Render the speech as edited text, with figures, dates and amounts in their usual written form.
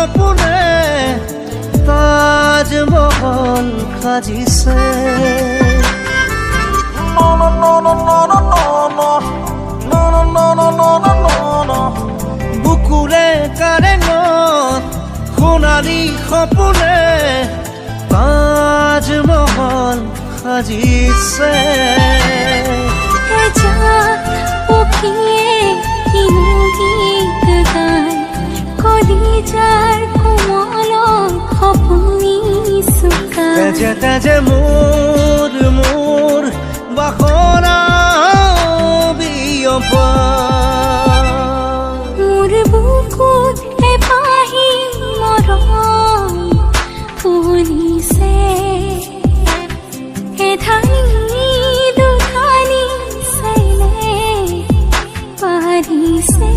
সপোনে তাজমহল সাজিছে। ন ন ন ন ন ন ন ন ন ন ন ন ন। বুকুৰে কাৰেঙত সোণালী সপোনে তাজমহল সাজিছে। এজাক পক্ষীয়ে কিনো গীত গায়, কলিজাৰ কোমল সপোনি চুকায়। তেজে তেজে মোৰ মোৰ বাসনা বিয়পা। মোৰ বুকুত এপাহি মৰম ফুলিছে, এধানি দুধানি চেনেহ বাঢ়িছে।